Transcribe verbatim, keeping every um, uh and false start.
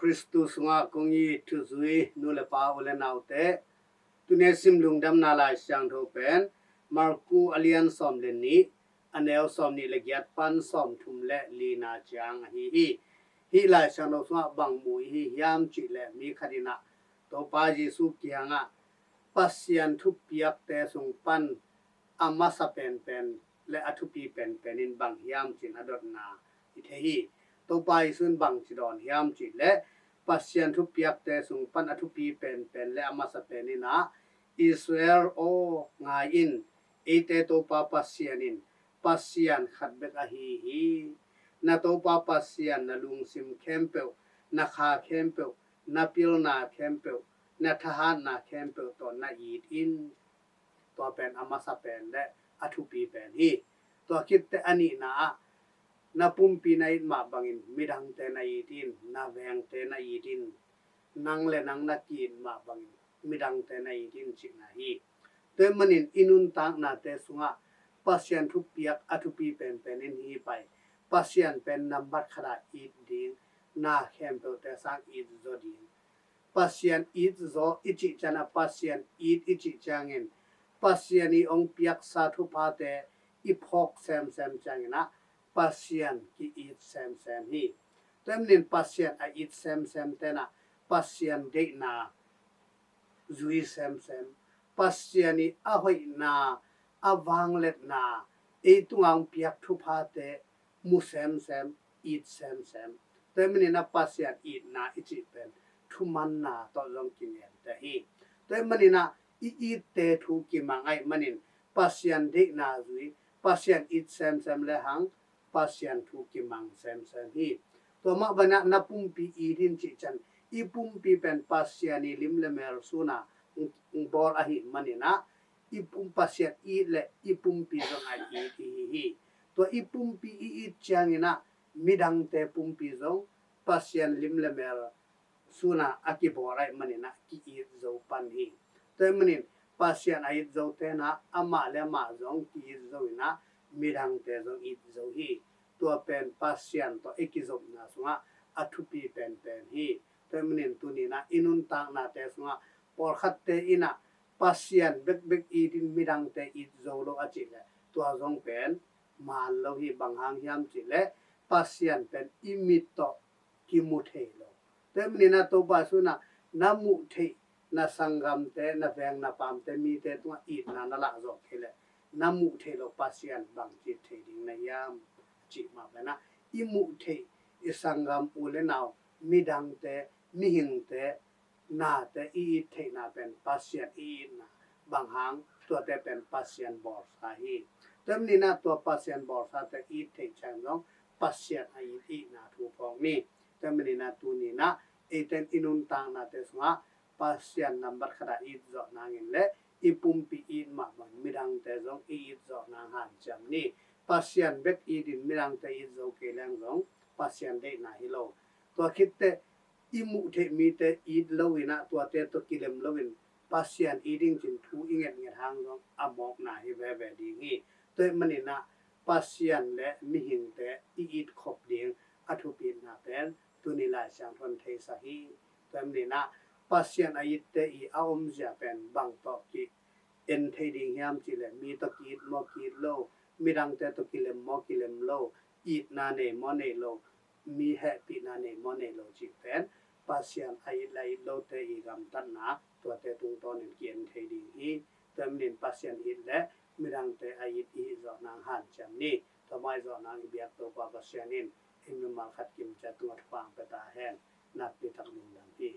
Khristu sungah kong it thuzui nu le pa, u le naute, tuni sim lungdamna Lai Siangtho pen Marku a lian sawm le nih, a neu sawm nih le giat pan sawm thum le lina ciang ahi hi. Hih Lai Siangtho sungah bang mu i hi hiam cih leh, mi khat in ah Topa Jesu kiangah Pasian thupiakte sung pan a masa penpen le a thupi penpen in bang hiam cih a dotna i thei hi. Topa Jesu in bang ci dawn hiam cih leh, Pasian thupiakte sung pan a thupi penpen le a masa pen in ah, Israel aw, ngai in, eite Topa Pasian in Pasian khat bek ahi hi. Na Topa Pasian na lungsim khempeuh, na kha khempeuh, na pilna khempeuh, na thahatna khempeuh tawh na it in. Tua pen a masa pen le a thupi pen hi. Tua khit teh a nihna ah, na pumpi na it mah bangin midangte na it in, na vengte na it in. Nang le nang na ki-it mah bangin midangte na it in cihna hi. Tua ahih manin i nuntaknate sungah Pasian thupiak a thupi penpen in hi pai. Pasian pen nambat khat ah it ding, na khempeuhte sang it zaw ding. Pasian it zaw i cih ciangin ah, Pasian it i cih ciangin, Pasian i hong piaksa thuphate i phawk semsem ciangin ah, Pasian ki-it semsem hi. Tua ahih manin Pasian a it semsem te in ah, Pasian deihna zui semsem, Pasian i a hoihna, a vangliatna, ei tungah hong piak thuphate mu semsem, it semsem. Tua ahih manin ah Pasian itna i cih pen thumanna tawh zong kingen te hi. Tua ahih manin ah i itte thu kimang ahih manin, Pasian deihna zui, Pasian it semsem le hang Pasian thu kimang semsem hi. Tua mah bangin ah na pumpi it in cih ciang, i pumpi pen Pasian i lim le mel sun a hong, hong bawl ahih manin ah, i pum Pasian it le i pumpi zong a it i hi hi. Tua i pumpi i it ciangin ah, midangte pumpi zong Pasian lim le mel sun a a kibawl ahih manin ah ki-it zo pan hi. Tua ahih manin Pasian a it zote in ah, amah le amah zong ki-it zo in ah, midangte zong it zo hi. Tua pen Pasian tawh i kizopna sungah a thupi penpen hi. Tua ahih manin tuni in ah i nuntaknate sungah pawlkhatte in ah Pasian bekbek it in midangte it zo lo a cih leh, tua zong pen maan lo hi. Bang hang hiam cih leh, Pasian pen i mit tawh kimu thei lo. Tua ahih manin ah Topa Jesu in ah, na muh theih na sanggamte, na veng na paamte, mite tungah itna na lah zawh kei leh, na muh theih loh Pasian bangci thei ding na hiam, a cih mah bangin ah, i muh theih i sanggam u le nau, midangte, mihingte, nate i it theihna pen Pasian i itna. Bang hang, tuate pen Pasian bawlsa hi. Tua ahih manin ah tua Pasian bawlsate it theih ciang zong Pasian a it itna thu phawk ni. Tua ahih manin ah tuni in ah eite in i nuntaknate sungah Pasian nambat khat ah it zawh nangin le, i pumpi it mah bang midangte zong i it zawh nang hanciam ni. Pasian bek it in midangte it zo kei leng zong Pasian deihna hi lo. Tua khit teh i muh theih mite it lo in ah, tuate tawh kilem lo in Pasian it ding cih thu i ngetnget hang zong a mawkna hi veve ding hi. Tua ahih manin ah Pasian le mihingte i it khop ding a thupitna pen tuni Lai Siangtho in theisak hi. Tua ahih manin ah Pasian a itte i a omzia pen bang tawh ki-en thei ding hiam cih leh, mi tawh ki-it maw ki-it lo, midangte tawh kilem maw kilem lo, itna nei maw nei lo, mi hehpihna nei maw nei lo cih pen Pasian a it le a it lote i gamtatna, tuate tungtawnin ki-en thei ding hi. Tua ahih manin Pasian it le midangte a it i hih zawh nang hanciam ni. Tua mah i zawh nang i biak Topa Pasian in ei mimal khat kim ciat tungah thupha hong pia ta hen. Nakpi tak lungdam hi.